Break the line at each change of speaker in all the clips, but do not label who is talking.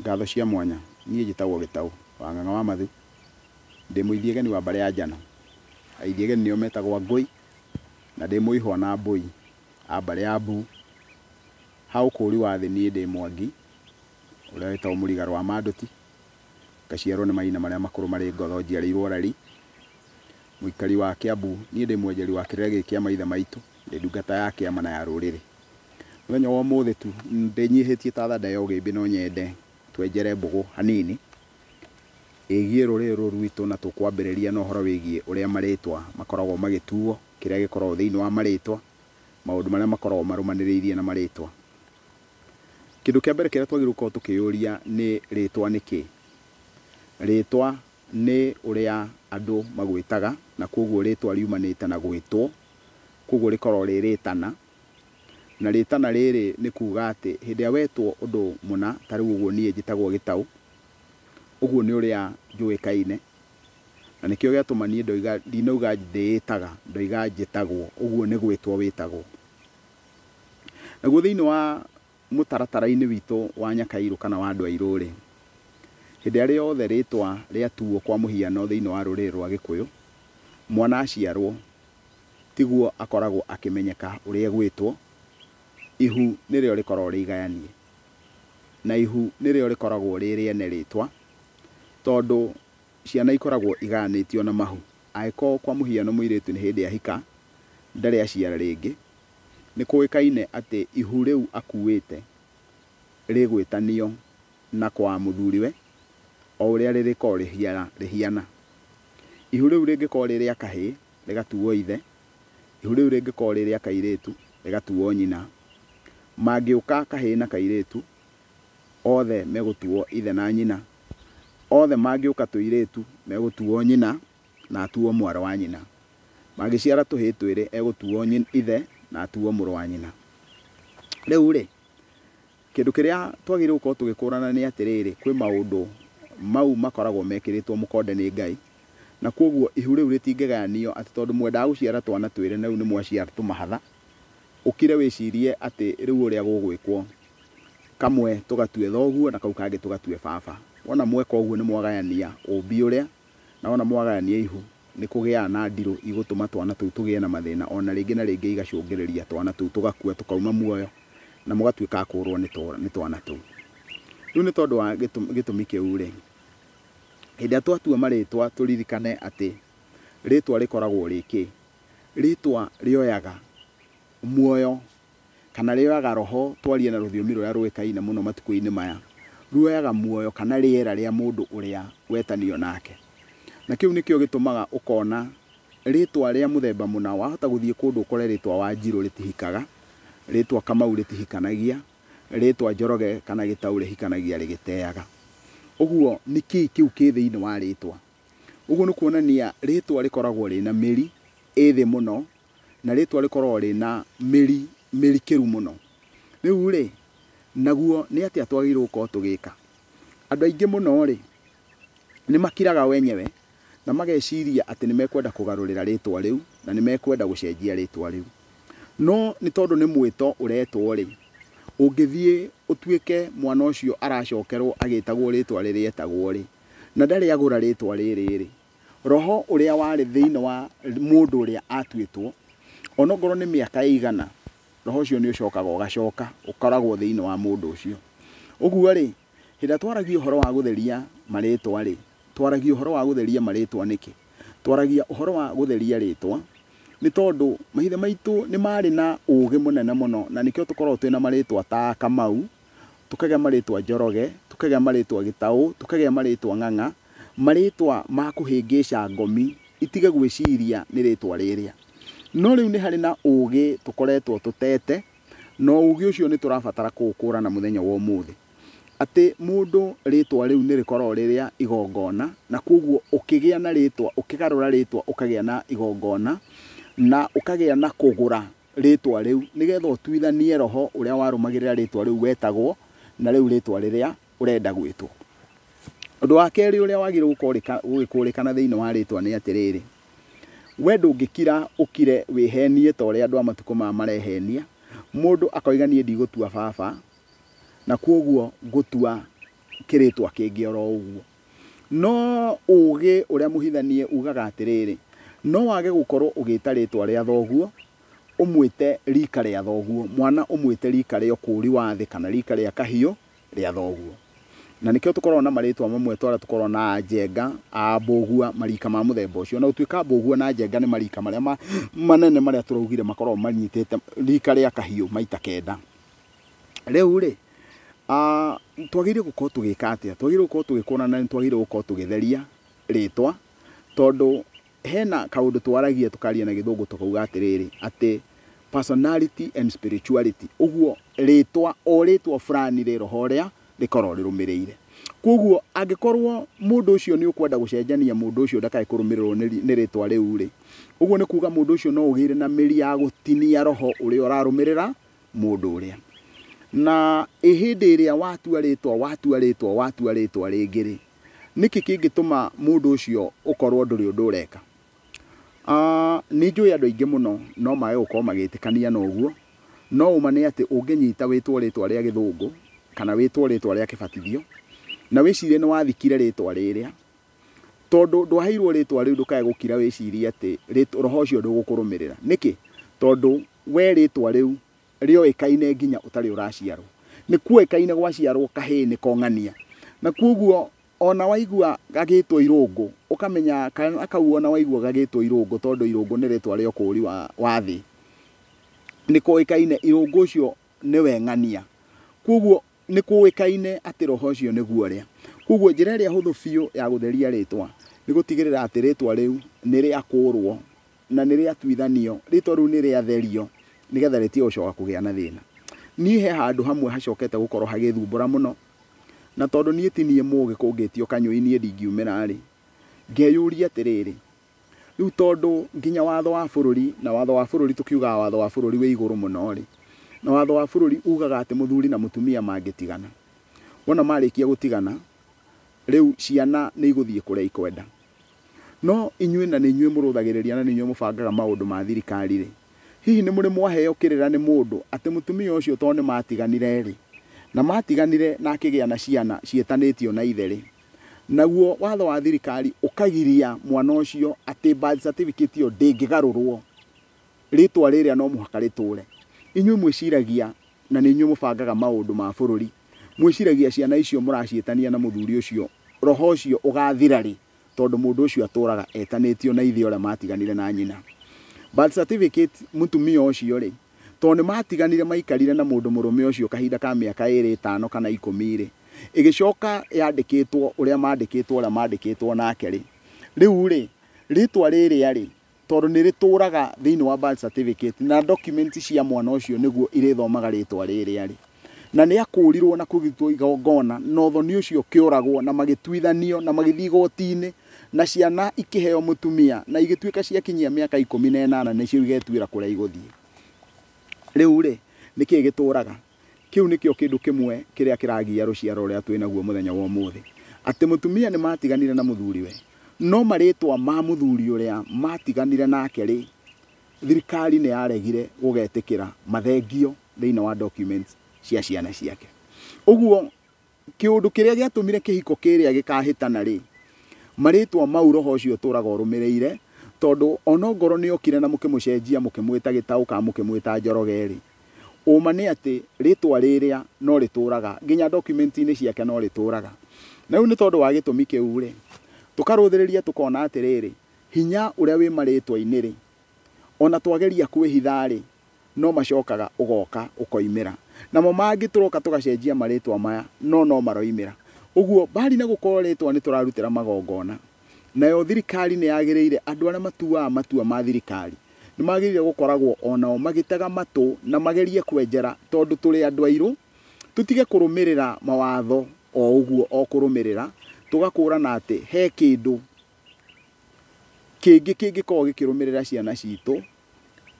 Ngatho cia mwanya, niĩ njĩtagwo Gĩtaũ wa Ng'ang'a wa Mathu, ndĩ mũithiegeni wa mbarĩ ya Njano. Aithiegeni nĩo metagwo Angũi, na ndĩ mũihwa na Mbũi a mbarĩ ya Mbu. Ha ũkũũri wa thĩ niĩ ndĩ Mwangi, ũrĩa wĩtagwo Mũrigarũ wa Manduti, ngaciarwo nĩ maina marĩa makũrũ marĩ ngotho njiarĩirwo Rari, mũikari wa Kiambu. Niĩ ndĩ mwenjeri wa kĩrĩra gĩkĩ kĩa maithe maitũ, ndĩ ndungata ya kĩama na ya rũrĩrĩ. Mũthenya wa ũmũthĩ tu ndĩnyihĩtie ta thanda ya ũgĩmbĩ no nyende twenjere mbũgũ hanini ĩgiĩ rũrĩrĩ rũrũ rwitũ, na tũkwambĩrĩria na ũhoro wĩgiĩ ũrĩa marĩtwa makoragwo magĩtuo, kĩrĩa gĩkoragwo thĩinĩ wa marĩtwa, maũndũ marĩa makoragwo marũmanĩrĩirie na marĩtwa. Kĩndũ kĩa mbere kĩrĩa twagĩrĩirwo gũkorwo tũkĩyũria nĩ rĩtwa nĩ kĩĩ? Rĩtwa nĩ ũrĩa andũ magwĩtaga, na koguo rĩtwa riumanĩte na gwĩtwo, koguo rĩkoragwo rĩ rĩtana. Na rĩtana rĩrĩ nĩ kuga atĩ hĩndĩ ĩrĩa wetwo ũndũ mũna, ta rĩu ũguo niĩ njĩtagwo Gĩtaũ, ũguo nĩ ũrĩa njũĩkaine, na nĩkĩo gĩatũma niĩ ndoiga, ndinauga ndĩĩtaga, ndoiga njĩtagwo, ũguo nĩ gwĩtwo wĩtagwo. Naguo thĩinĩ wa mũtaratara-inĩ witũ wa Nyakairũ kana wa andũ airũ rĩ, hĩndĩ ĩrĩa yothe rĩtwa rĩatuo kwa mũhiano thĩinĩ wa rũrĩrĩ rwa Gĩkũyũ, mwana aciarwo tiguo akoragwo akĩmenyeka ũrĩa egwĩtwo, ihu nĩrĩo rĩkoragwo rĩigayanie, na ihu nĩrĩo rĩkoragwo rĩ rĩene rĩtwa, tondũ ciana ikoragwo igayanĩtio na mahu. Angĩkorwo kwa mũhiano mũirĩtu nĩ hĩndĩ ahika, ndarĩ aciara rĩngĩ, nĩ kũĩkaine atĩ ihu rĩu akuĩte rĩgwĩtanio na kwa mũthuriwe o ũrĩa rĩrĩkorwo rĩhiana. Ihu rĩu rĩngĩkorwo rĩ rĩa kahĩĩ rĩgatuo ithe, ihu rĩu rĩngĩkorwo rĩ rĩa kairĩtu rĩgatuo nyina. Mangĩũka kahĩĩ na kairĩtu, othe megũtuo ithe na nyina. Othe mangĩũka tũirĩtu megũtuo nyina na atuo mwarĩ wa nyina. Mangĩciara tũhĩĩ twĩrĩ egũtuo ithe na atuo mũrũ wa nyina. Rĩu rĩ, kĩndũ kĩrĩa twagĩrĩirwo gũkorwo tũgĩkũrana nĩ atĩrĩrĩ, kwĩ maũndũ mau makoragwo mekĩrĩtwo mũkonde nĩ Ngai, na koguo ihu rĩu rĩtingĩgayanio atĩ tondũ mwendaga gũciara twana twĩrĩ na rĩu nĩ mwaciara tũmahatha, ũkire wĩcirie atĩ rĩu ũrĩa gũgwĩkwo, kamwe tũgatue thoguo na kau kangĩ tũgatue baba. Wona mweka ũguo nĩ mwagayania ũmbi ũrĩa, na wona mwagayania ihu, nĩ kũgĩaga na ndirũ igũtũma twana tũu tũgĩe na mathĩna, ona rĩngĩ na rĩngĩ igacũngĩrĩria twana tũu tũgakua tũkauma muoyo, na mũgatuĩka a kũũrwo nĩ twana tũu. Rĩu nĩ tondũ wa gĩtũmi kĩu rĩ, hĩndĩ ĩrĩa twatua marĩtwa tũririkane atĩ rĩtwa rĩkoragwo rĩ kĩ? Rĩtwa rĩoyaga muoyo kana rĩoyaga roho, twarie na rũthiomi rũrĩa rũĩkaine mũno matukũ-inĩ maya, ruoyaga muoyo kana rĩera rĩa mũndũ ũrĩa wetanio nake. Na kĩu nĩkĩo gĩtũmaga ũkona rĩtwa rĩa mũthemba mũna, wahota gũthiĩ kũndũ ũkore rĩtwa Wanjirũ rĩtihikaga, rĩtwa Kamau rĩtihikanagia, rĩtwa Njoroge kana Gĩtaũ rĩhikanagia rĩgĩteaga. Ũguo nĩ kĩĩ kĩu kĩ thĩinĩ wa rĩtwa? Ũguo nĩ kuonania rĩtwa rĩkoragwo rĩna mĩri ĩ thĩ mũno, na rĩtwa rĩkoragwo rĩna mĩri mĩrikĩru mũno. Rĩu rĩ, naguo nĩ atĩa twagĩrĩirwo gũkorwo tũgĩka? Andũ aingĩ mũno rĩ, nĩ makiraga wenyewe na mageciria atĩ nĩ mekwenda kũgarũrĩra rĩtwa rĩu na nĩ mekwenda gũcenjia rĩtwa rĩu. No nĩ tondũ nĩ mwĩto ũretwo rĩ, ũngĩthiĩ ũtuĩke mwana ũcio aracokerwo agĩtagwo rĩtwa rĩrĩa etagwo rĩ, na ndarĩ agũra rĩtwa rĩrĩ rĩ, roho ũrĩa warĩ thĩinĩ wa mũndũ ũrĩa atuĩtwo, onokorwo nĩ mĩaka ĩigana, roho ũcio nĩ ũcokaga ũgacoka ũkoragwo thĩinĩ wa mũndũ ũcio. Ũguo rĩ, hĩndĩ ĩrĩa twaragia ũhoro wa gũtheria marĩtwa rĩ, twaragia ũhoro wa gũtheria marĩtwa nĩkĩ? Twaragia ũhoro wa gũtheria rĩtwa nĩ tondũ maithe maitũ nĩ marĩ na ũgĩ mũnene mũno, na nĩkĩo tũkoragwo twĩna marĩtwa ta Kamau, tũkagĩa marĩtwa Njoroge, tũkagĩa marĩtwa Gĩtaũ, tũkagĩa marĩtwa Ng'ang'a, marĩtwa ma kũhĩngĩca ngomi itige gwĩciria nĩ rĩtwa rĩrĩa. No rĩu nĩ harĩ na ũgĩ tũkoretwo tũtete, na ũgĩ ũcio nĩ tũrabatara kũũkũrana mũthenya wa ũmũthĩ. Atĩ mũndũ rĩtwa rĩu nĩ rĩkoragwo rĩ rĩa igongona, na koguo ũkĩgĩa na rĩtwa, ũkĩgarũra rĩtwa ũkagĩa na igongona, na ũkagĩa na kũgũra rĩtwa rĩu, nĩgetha ũtuithanie roho ũrĩa warũmagĩrĩra rĩtwa rĩu wetagwo, na rĩu rĩtwa rĩrĩa ũrenda gwĩtwo. Ũndũ wa kerĩ ũrĩa wagĩrĩirwo gũkorwo ũgĩkũrĩkana thĩinĩ wa rĩtwa nĩ atĩrĩrĩ, we ndũngĩkira ũkire wĩhenie ta ũrĩa andũ a matukũ maya marehenia, mũndũ akoiga niĩ ndigũtua baba, na koguo ngũtua kĩrĩtwa kĩngĩ oro ũguo. No ũgĩ ũrĩa mũhithanie ugaga atĩrĩrĩ, no wage gũkorwo ũgĩta rĩtwa rĩa thoguo, ũmwĩte rika rĩa thoguo, mwana ũmwĩte rika rĩa ũkũũri wa thĩ kana rika rĩa kahiũ rĩa thoguo. Na nĩkĩo tũkoragwo na marĩtwa mamwe twarĩa tũkoragwo na Njenga, a Mbũgua, marika ma mũthemba ũcio. Na gũtuĩka Mbũgua na Njenga nĩ marika marĩa manene marĩa tũraugire makoragwo manyitĩte rika rĩa kahiũ maita kenda. Rĩu rĩ, twagĩrĩire gũkorwo tũgĩka atĩa? Twagĩrĩire gũkorwo tũgĩkũrana, nĩ twagĩrĩire gũkorwo tũgĩtheria rĩtwa, tondũ hena kaũndũ twaragia tũkaria na gĩthũngũ tũkauga atĩrĩrĩ, atĩ personality and spirituality. Ũguo rĩtwa o rĩtwa fulani rĩ roho ũrĩa rĩkoragwo rĩrũmĩrĩire. Koguo angĩkorwo mũndũ ũcio nĩ ũkwenda gũcenjania mũndũ ũcio ndakae kũrũmĩrĩrwo nĩ rĩtwa rĩu rĩ, ũguo nĩ kuga mũndũ ũcio no ũgĩire na mĩri ya gũtinia roho ũrĩa ũrarũmĩrĩra mũndũ ũrĩa. Na hĩndĩ ĩrĩa watua rĩtwa, watua rĩtwa, watua rĩtwa rĩngĩ rĩ, nĩkĩ kĩngĩtũma mũndũ ũcio ũkorwo ndũrĩ ũndũ ũreka? Nĩ njũĩ andũ aingĩ mũno no mage gũkorwo magĩtĩkania na ũguo, no ũma nĩ atĩ ũngĩnyita wĩtwo rĩtwa rĩa gĩthũngũ kana wĩtwo rĩtwa rĩa kĩbatithio na wĩcirie nĩ wathikire rĩtwa rĩrĩa, tondũ ndwaheirwo rĩtwa rĩu ndũkae gũkira wĩcirie atĩ roho ũcio ndũgũkũrũmĩrĩra. Nĩkĩ? Tondũ we rĩtwa rĩu rĩoĩkaine nginya ũtarĩ ũraciarwo. Nĩ kuoĩkaine gwaciarwo kahĩĩ nĩ kong'ania. Na koguo ona waigua gagĩtwo Irũngũ, ũkamenya kana kau ona waigua gagĩtwo Irũngũ tondũ Irũngũ nĩ rĩtwa rĩa ũkũũri wa thĩ. Nĩ kũĩkaine Irũngũ ũcio nĩwe ng'ania. Koguo nĩ kũĩkaine atĩ roho ũcio nĩguo ũrĩa. Koguo njĩra ĩrĩa hũthũ biũ ya gũtheria rĩtwa nĩ gũtigĩrĩra atĩ rĩtwa rĩu nĩ rĩakũrwo na nĩ rĩatuithanio, rĩtwa rĩu nĩ rĩatherio nĩgetha rĩtige gũcoka kũgĩa na thĩna. Niĩ he handũ hamwe hacokete gũkorwo hagĩthumbũra mũno, na tondũ niĩ ti niĩ mũgĩ kũngĩtio kanyũi niĩ ndingiumĩra rĩ, ngeyũria atĩrĩrĩ, rĩu tondũ nginya watho wa bũrũri, na watho wa bũrũri tũkiugaga watho wa bũrũri wĩ igũrũ mũno rĩ, na watho wa bũrũri ugaga atĩ mũthuri na mũtumia mangĩtigana, wona marĩkia gũtigana, rĩu ciana nĩ igũthiĩ kũrĩa ikwenda. No inyuĩ na nĩ inyuĩ mũrũthagĩrĩria na nĩ inyuĩ mũbangaga maũndũ ma thirikari rĩ, hihi nĩ mũrĩ mwaheo kĩrĩra nĩ mũndũ atĩ mũtumia ũcio tondũ nĩ matiganire rĩ, na matiganire na akĩgĩa na ciana ciĩtanĩtio na ithe rĩ, naguo watho wa thirikari ũkagiria mwana ũcio atĩ birth certificate ĩyo ndĩngĩgarũrwo, rĩtwa rĩrĩa no mũhaka rĩtũre. Inyuĩ mwĩciragia na nĩ inyuĩ mũbangaga maũndũ ma bũrũri, mwĩciragia ciana icio mũraciĩtania na mũthuri ũcio, roho ũcio ũgathira rĩ, tondũ mũndũ ũcio atũraga etanĩtio na ithe ũrĩa matiganire na nyina. Birth certificate mũtumia ũcio rĩ, tondũ nĩ matiganire maikarire na mũndũ mũrũme ũcio kahinda ka mĩaka ĩrĩ ĩtano kana ikũmi rĩ, ĩgĩcoka yandĩkĩtwo ũrĩa mandĩkĩtwo ũrĩa mandĩkĩtwo nake rĩ, rĩu rĩ, rĩtwa rĩrĩa rĩ, tondũ nĩ rĩtũraga thĩinĩ wa birth certificate na document cia mwana ũcio nĩguo irĩthomaga rĩtwa rĩrĩa rĩ, na nĩ akũrirwo na kũrutwo igongona na ũthoni ũcio ũkĩũragwo na magĩtuithanio na magĩthiĩ igoti-inĩ na ciana ikĩheo mũtumia na igĩtuĩka ciakinyia mĩaka 18 nĩcio igetuĩra kũrĩa igũthiĩ. Rĩu rĩ, nĩkĩĩ gĩtũraga? Kĩu nĩkĩo kĩndũ kĩmwe kĩrĩa kĩragia rũciaro rũrĩa twĩnaguo mũthenya wa ũmũthĩ, atĩ mũtumia nĩ matiganire na mũthuriwe, no marĩtwa ma mũthuri ũrĩa matiganire nake rĩ, thirikari nĩ yaregire gũgetĩkĩra mathengio thĩinĩ wa documents cia ciana ciake. Ũguo kĩũndũ kĩrĩa gĩatũmire kĩhiko kĩrĩa gĩkahĩtana rĩ, marĩtwa mau roho ũcio ũtũraga ũrũmĩrĩire, tondũ onongorwo nĩ okire na mũkĩmũcenjia mũkĩmwĩta Gĩtaũ kana mũkĩmwĩta Njoroge rĩ, ũma nĩ atĩ rĩtwa rĩrĩa no rĩtũraga nginya document-inĩ ciake no rĩtũraga. Na rĩu nĩ tondũ wa gĩtũmi kĩu rĩ, tũkarũthĩrĩria tũkona atĩrĩrĩ, hinya ũrĩa wĩ marĩtwa-inĩ rĩ, ona twageria kwĩhitha rĩ, no macokaga ũgoka ũkoimĩra. Namo mangĩ tũroka tũgacenjia marĩtwa maya, no maroimĩra. Ũguo mbali na gũkorwo rĩtwa nĩ tũrarutĩra magongona, nayo thirikari nĩ yagĩrĩire andũ arĩa matuaga matua ma thirikari nĩ magĩrĩire gũkoragwo onao magĩtega matũ na magerie kwenjera, tondũ tũrĩ andũ airũ, tũtige kũrũmĩrĩra mawatho o ũguo o kũrũmĩrĩra, tũgakũrana atĩ he kĩndũ kĩngĩ kĩngĩkorwo gĩkĩrũmĩrĩra ciana citũ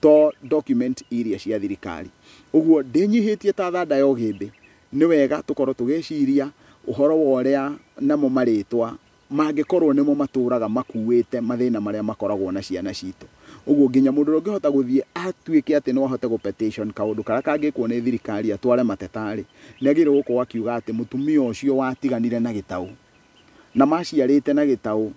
to document iria cia thirikari. Ũguo ndĩnyihĩtie ta thanda ya ũgĩmbĩ, nĩ wega tũkorwo tũgĩciria ũhoro wa ũrĩa namo marĩtwa mangĩkorwo nĩmo matũraga makuĩte mathĩna marĩa makoragwo na ciana citũ. Ũguo nginya mũndũ ũrĩa ũngĩhota gũthiĩ atuĩke atĩ no ahote gũ petition kaũndũ karĩa kangĩkwo nĩ thirikari atware mateta-rĩ, nĩ agĩrĩirwo gũkorwo akiuga atĩ mũtumia ũcio watiganire na Gĩtaũ na maciarĩte na Gĩtaũ,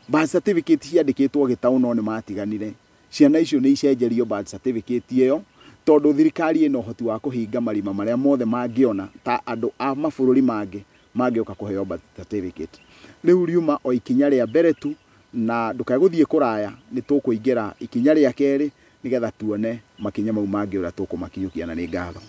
birth certificate ciandĩkĩtwo Gĩtaũ no nĩ matiganire, ciana icio nĩ icenjerio birth certificate ĩyo, tondũ thirikari ĩna ũhoti wa kũhinga marima marĩa mothe mangĩona ta andũ a mabũrũri mangĩ mangĩũka kũheo birth certificate. Rĩu riuma o ikinya rĩa mbere tu, na ndũkae gũthiĩ kũraya, nĩ tũkũingĩra ikinya rĩa kerĩ nĩgetha tuone makinya mau mangĩ ũrĩa tũkũmakinyũkia, na nĩ ngatho.